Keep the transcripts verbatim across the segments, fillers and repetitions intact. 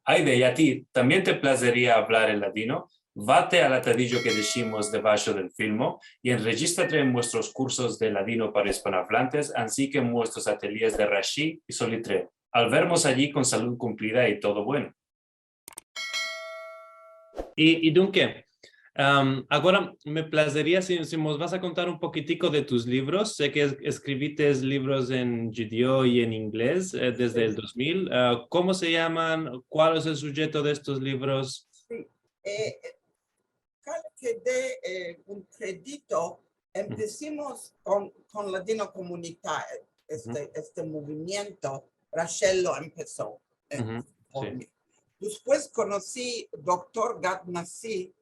Ayde, i a ti tambien te plazeria avlar el ladino? Vate al atadijo ke deshimos debasho del filmo i enrejistrate en muestros kursos de ladino para ispanoavlantes, ansi ke en muestros atelyes de Rashi i Solitreo. Al vermos ayi kon salud kumplida i todo bueno. I, i dunke, am, agora me plazeria si, si mos vas a kontar un pokitiko de tus livros. Se ke es-, eskrivites livros en djudio i en inglez, e, desde el dos mil. A, komo se yaman? Kual es el sujeto de estos livros? Si. E, e, kale ke de, e, un kredito, empesimos kon, kon Ladino Komunita, este, este movimiento, Rachel lo empeso, e, por mi. Despues konosi doktor Gad Nassi,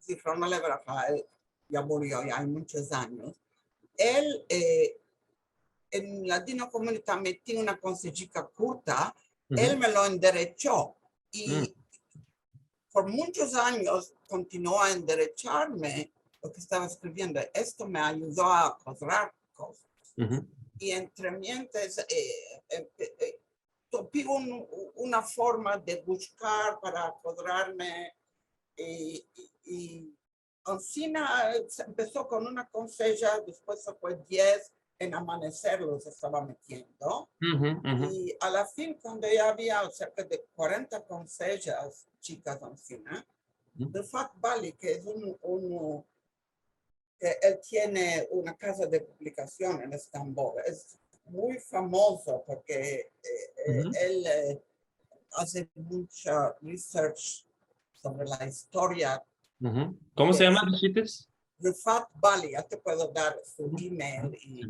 zikhrono livraha, el ya murio, ya ay munchos anyos. El, e, en Ladino Komunita meti una konsejika kurta, el me lo enderecho i por munchos anyos kontinuo a enderecharme lo ke estava eskriviendo. Esto me ayudo a akodrar kozas. I entre mientes, e, e, e, topi un, una forma de bushkar para akodrarme, e, i, i ansina, e, se empeso kon una konseja, despues se fue diez, en Amaneser los estava metiendo. I a la fin, kuando ya avia serka de kuarenta konsejas chikas ansina, Rifat Bali, ke es un, un, e, el tiene una kaza de publikasion en Estambol, es muy famozo porke, e, e, el, e, aze muncha research sovre la istoria. Komo se yama, dishites? Rifat Bali, ya te puedo dar su email i,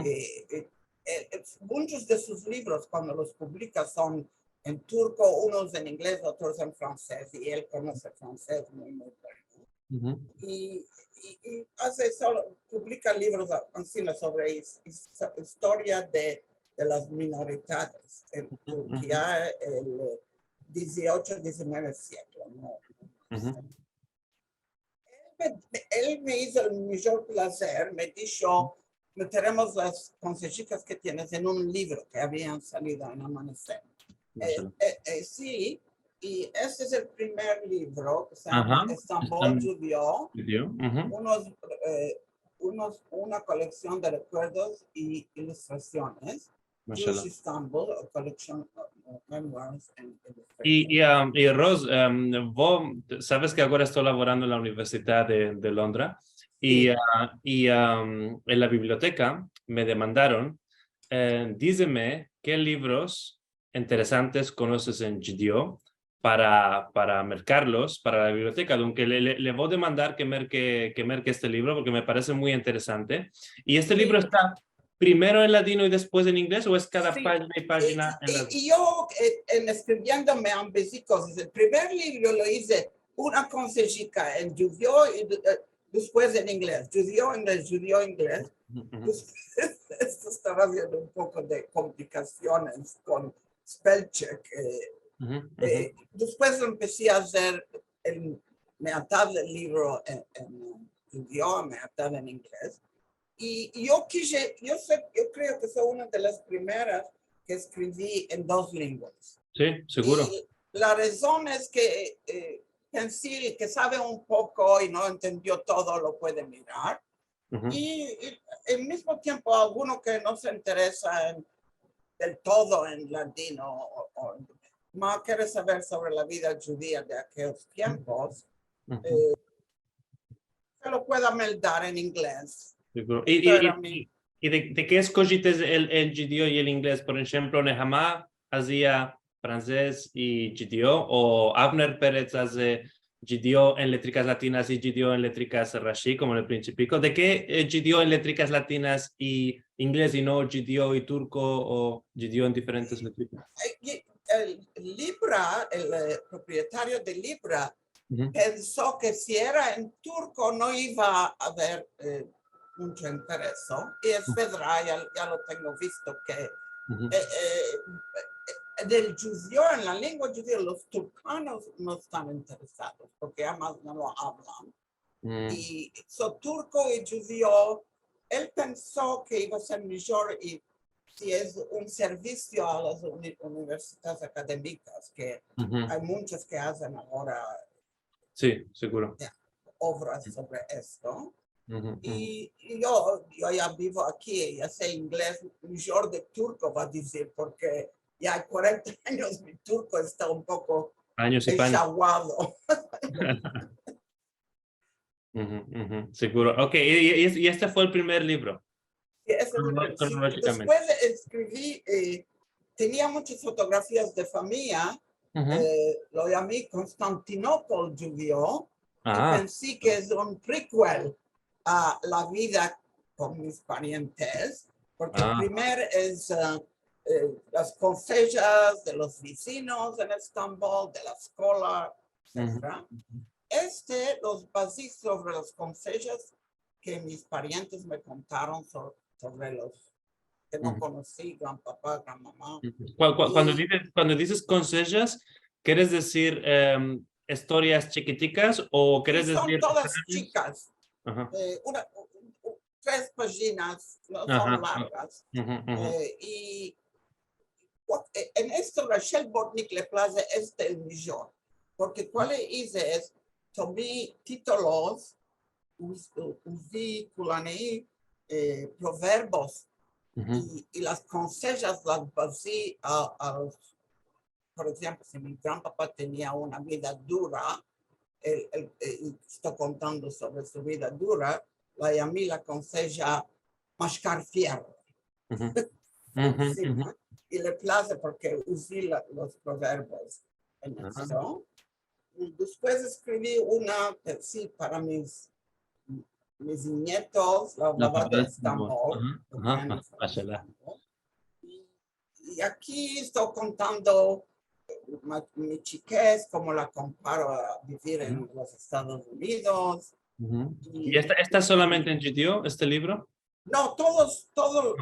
e, e, e, munchos de sus livros, kuando los publika, son en turko, unos en inglez, otros en fransez, i el konose fransez muy, muy bueno. I, i, i aze solo, publika livros a-, ansina sovre is-, is-, istoria de, de las minoridades en Turkia, el diziocho, dizinueve siglo, no? El me, el me izo el mijor plazer, me disho, "Meteremos las konsejikas ke tienes en un livro ke avian salido en Amaneser". E, e, e, si, i este es el primer livro ke se yama Estambol Djudio, unos, e, unos, una koleksion de rekuerdos i ilustrasiones. Jewish Istanbul, a collection of, uh, memoirs and illustrations. I, i, am, i Rose, am, vo, saves ke agora esto lavorando en la Universidad de, de Londra, i, a, i, am, en la biblioteka me demandaron, e, "Dizeme ke livros interesantes konoses en djudio para, para merkarlos para la biblioteka". Dunke le, le, le vo demandar ke merke, ke merke este livro porke me parese muy interesante. I este livro esta primero en ladino i despues en inglez, o es kada pajina i pajina en ladino? I, i yo, e, en eskriviendo me ambezi kozas. El primer livro lo ize una konsejika en djudio i, e, despues en inglez. Djudio, inglez, djudio, inglez. Despues, esto estava aviendo un poko de komplikasiones kon spell check, e, e, despues empesi a azer el, meatad del livro en, en djudio, meatad en inglez. I, i yo kije, yo so, yo kreo ke so una de las primeras ke eskrivi en dos lenguas. Si, seguro. I la razon es ke, e, pensi ke save un poko i no entendio todo, lo puede mirar. I, i al mizmo tiempo, alguno ke no se interesa en, del todo en ladino o, o, ma kere saver sovre la vida djudia de akeyos tiempos, e, se lo pueda meldar en inglez. Seguro. I, i, i, i de, de ke eskojites el, el djudio i el inglez? Por enshemplo, Nehama azia fransez i djudio, o Avner Perez aze djudio en letrikas latinas i djudio en letrikas Rashi, komo en el Principiko. De ke, e, djudio en letrikas latinas i inglez i no djudio i turko o djudio en diferentes letrikas? E, i el Libra, el, e, propietario de Libra, penso ke si era en turko no iva a aver, e, muncho intereso, i es verdad, ya, ya lo tengo visto ke, e, e, e, del djudio, en la lengua djudia, los turkanos no estan interesados, porke ademas no lo avlan. I so turko i djudio, el penso ke iva a ser mijor i si es un servisio a las uni-, universidades akademikas, ke Mhm. ay munchas ke azen agora Si, seguro. ovras sovre esto. Mhm, mhm. I, i yo, yo ya bivo aki, ya se inglez mijor de turko, va a dizir, porke ya ay kuarenta anyos, mi turko esta un poko Anyos i panyos. eshaguado. Mhm, mhm, seguro. Ok, i, i, i este fue el primer livro. Sí, ese es el Crono-, primer, sí. Kronolojikamente. Despues de eskrivi, eh, tenia munchas fotografias de famiya, Mhm. eh, lo yami Konstantinopol djuvio, i Ah, pensi ke es un prequel a la vida kon mis parientes, porke Ah. primer es, eh, eh, las konsejas de los vizinos en Estambol, de la eskola, Mhm. etsetera. Este, los bazi sovre las konsejas ke mis parientes me kontaron so-, sovre los ke no Mhm. konosi, gran papa, gran mama. Kua-, kua-, kuando I dizes, kuando dizes konsejas, keres dizir, em, istorias chikitikas o keres Son dizir todas chikas, Aha. eh, una, u-, u-, tres pajinas, no son Aha. largas. Mhm, mhm. Eh, i kua-, eh, en esto Rachel Bortnick le plaze este el mijor, porke kual ize es, tomi titolos, uz-, u-, uzi kulanei, eh, proverbos, Mhm. i, i las konsejas las bazi a, a los, por enshemplo, si mi gran papa tenia una vida dura, el, el, el, esto kontando sovre su vida dura, la yami la konseja mashkar fierro. Mhm. Mhm, Si, mhm. no? I le plaze porke uzi la, los proverbos en Ah. esto. I despues eskrivi una, eh, si, para mis, mis nietos, la La avogada de avogada de Estambol, Estambol. Aha, aha, Diana mashallah. Estambol. I, i aki esto kontando, eh, ma-, mi chikez, komo la komparo a bivir en los Estados Unidos. Mhm. I I esta, esta solamente en djudyo, este livro? No, todos, todo,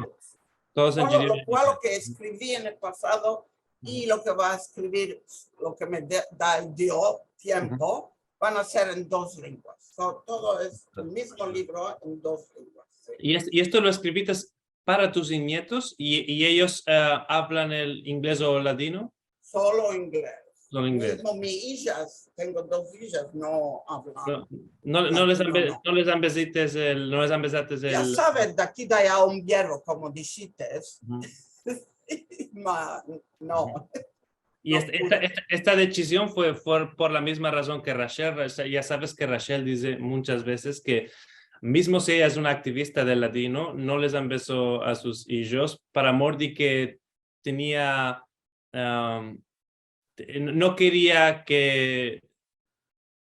Todos en todo djudyo. lo kual lo ke eskrivi en el pasado i lo ke va a eskrivir, lo ke me de-, da el Dio tiempo, van a ser en dos lenguas. So, todo es el mizmo livro en dos lenguas, si. I es-, i esto lo eskrivites para tus nietos i, i eyos, eh, avlan el inglez o ladino? Solo inglez. Solo inglez. Mizmo mi ijas, tengo dos ijas, no avlan. No, no, no les ambe-, Ladino no. No les ambezates el, no les ambezates Ya el saves, de aki de aya un yerro, komo dishites. Ujú. Ma, no. I No esta, esta, pude. esta, esta desizion fue, fue por la mizma razon ke Rachel. Rachel, ya saves ke Rachel dize munchas vezes ke mizmo si eya es una aktivista del ladino, no les ambezo a sus ijos para mor de ke tenia, am, te-, no keria ke,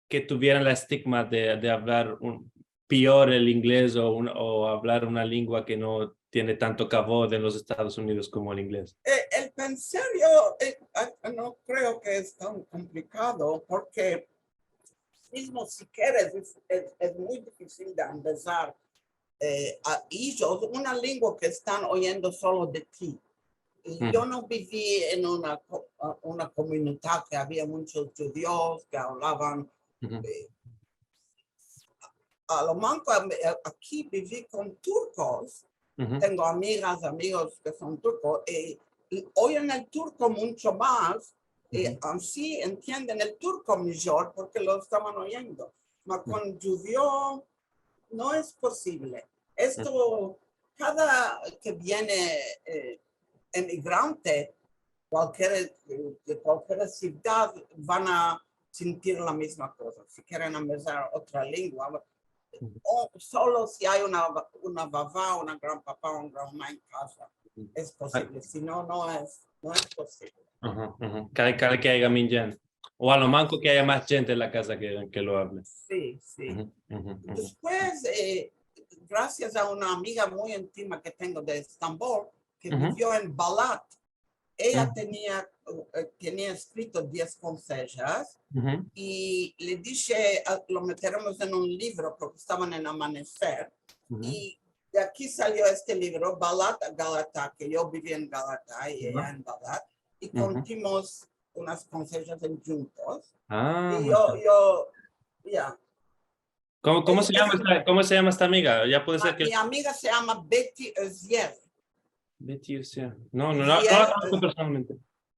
ke tuvieran la estigma de, de avlar un, pior el inglez o un, o avlar una lengua ke no tiene tanto kavod en los Estados Unidos komo el inglez. Eh, el penser yo, eh, ah, no kreo ke es tan komplikado, porke mizmo si keres, es, es, es muy difisil de ambezar, eh, a ijos una lengua ke estan oyendo solo de ti. I Ujú. Yo no bivi en una ko-, a-, una komunidad ke avia munchos djudios ke avlavan, Ujú. eh, a lo manko, a-, a-, aki bivi kon turkos, Ujú. tengo amigas, amigos ke son turkos, i, i oyen el turko muncho mas, i Ujú. ansi entienden el turko mijor porke lo estavan oyendo. Ma Ujú. kon djuvio no es posivle. Esto, kada ke viene, eh, emigrante, kualkier, eh, de kualkier sivdad, van a sintir la mizma koza. Si keren ambezar otra lengua, Ujú. o solo si ay una, una vava, una gran papa, un gran mama en kaza, Ujú. es posivle. Si no, no es, no es posivle. Aha, aha. Kale, kale ke aya minyan. O a lo manko ke aya mas djente en la kaza ke, ke lo avle. Si, si. Ujú, ujú, ujú. Despues, eh, grasias a una amiga muy intima ke tengo de Estambol, ke Ujú. bivio en Balat, eya Ujú. tenia, eh, tenia eskrito diez konsejas, Ujú. i le dishe, ah, lo meteremos en un livro porke estavan en Amaneser, Ujú. i de aki salio este livro, Balat a Galata, ke yo bivi en Galata i Ujú. eya en Balat, i Ujú. kontimos unas konsejas en djuntos. Ah, I yo, yo, ya. komo, komo Es, se yama es esta, komo se yama esta amiga? Ya puede ser Ma-, ke mi amiga se yama Betty Ozier. Betty Osea. No, no, no, no la konozko personalmente.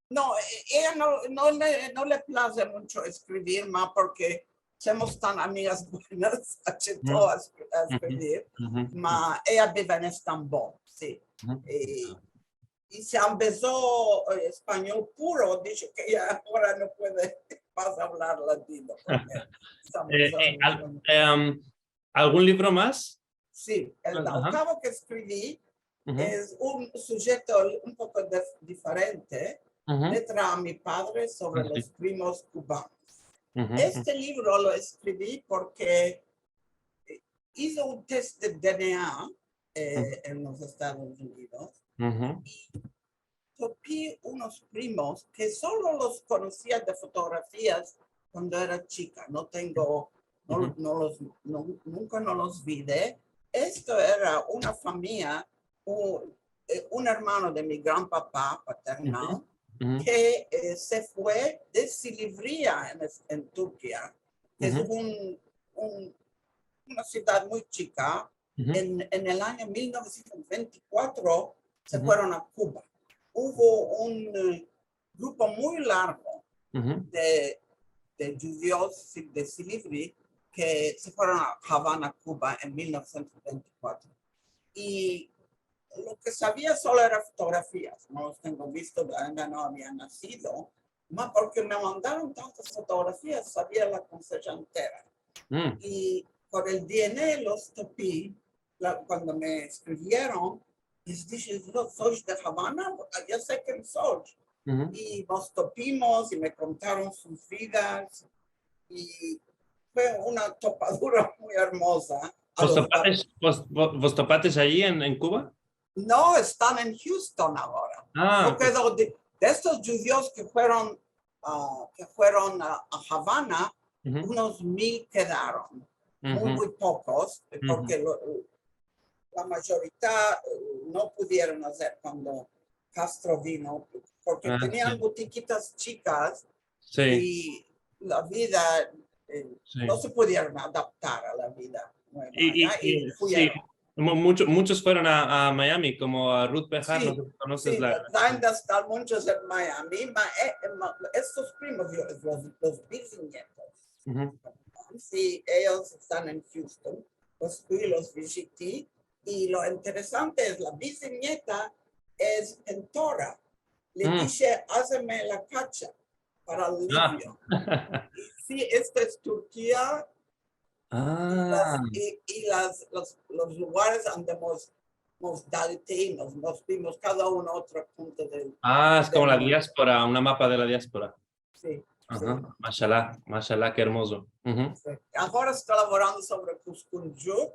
No, e- eya no, no le, no le plaze muncho eskrivir, ma porke somos tan amigas buenas, acheto a eskri- a eskrivir, ma eya bive en Estambol, si. I, i se ambezo, e, espanyol puro, disho ke ya agora no puede mas avlar ladino, porke se ambezo muncho. Algun livro mas? Si, el oktavo ke eskrivi es un sujeto un poko dif- diferente, Letra a mi padre sovre los primos kubanos. Este livro lo eskrivi porke ize un test de DNA, e, en los Estados Unidos i topi unos primos ke solo los konosia de fotografias kuando era chika. No tengo, no, no los, no, nunka no los vi de. Esto era una famiya, u- e, un ermano de mi granpapa paternal ke, e, se fue de Silivri en, es- en Turkia, ke es un, un, una sivdad muy chika, en, en el anyo mil novesientos vente i kuatro se fueron a Kuba. Uvo un, e, grupo muy largo de, de djudios si- de Silivri ke se fueron a Havana, Kuba, en mil novesientos vente i kuatro. I lo ke savia solo era fotografias, no los tengo visto, ainda no avia nasido, ma porke me mandaron tantas fotografias, savia la konseja entera. I por el DNA los topi, la- kuando me eskrivieron, les dishe, "Yo soy de Havana, ya se ken soy." I mos topimos i me kontaron sus vidas i fue una topadura muy ermoza. A Vos los topates, vos, vos, vos topates ayi en, en Kuba? No, estan en Houston agora. Ah, porke de, de estos djudios ke fueron, a, ke fueron a, a Havana, unos mil kedaron, muy, muy pokos, porke lo- la majorita, e, no pudieron azer kuando Castro vino, porke tenian butikitas chikas i la vida, e, no se pudieron adaptar a la vida nueva, i, i, i si, fueron. Mu- mucho- muchos fueron a, a Miami, komo a Ruth Behar, no se si konoses si, la- ainda estan muchos en Miami, ma, e, e, ma- estos primos, yo- los, los biznietos, si eyos estan en Houston, pues fui, los viziti, i lo interesante es, la biznieta es pintora. Le dishe, "Azme la kacha para el livro." I si, esta es Turkia, i las- i, i las- los, los lugares ande mos, mos daleteimos, mos vimos kada uno otro punto del- Ah, es komo la diaspora, una mapa de la diaspora. Si, si. Mashallah, mashallah, ke ermozo. Si. Agora esto lavorando sovre Kuzguncuk.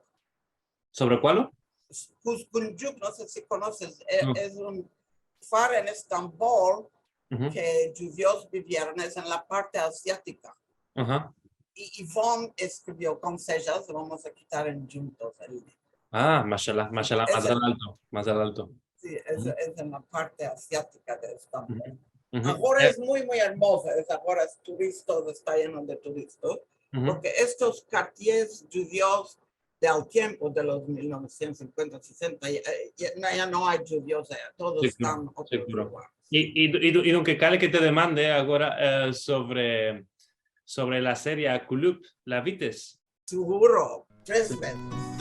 Sovre kualo? Kuzguncuk, no se si konoses, e- es un far en Estambol ke djudios bivieron, es en la parte aziatika. I Ivon eskrivio, konseja, vamos a kitar en djuntos el- Ah, mashallah, mashallah, mas al alto, mas al alto. Si, es, es en la parte aziatika de Estambol. Agora es muy, muy ermoza, es agora es turistas, esta yeno de turistas, porke estos kartiers djudios del tiempo de los mil novesientos sinkuenta, sesenta, ya, ya- ya no ay djudios aya, todos estan en otro lugar. I, i, i, i dunke kale ke te demande agora, e, sovre, sovre la serie Kulüp, la vites? Seguro, tres vezes.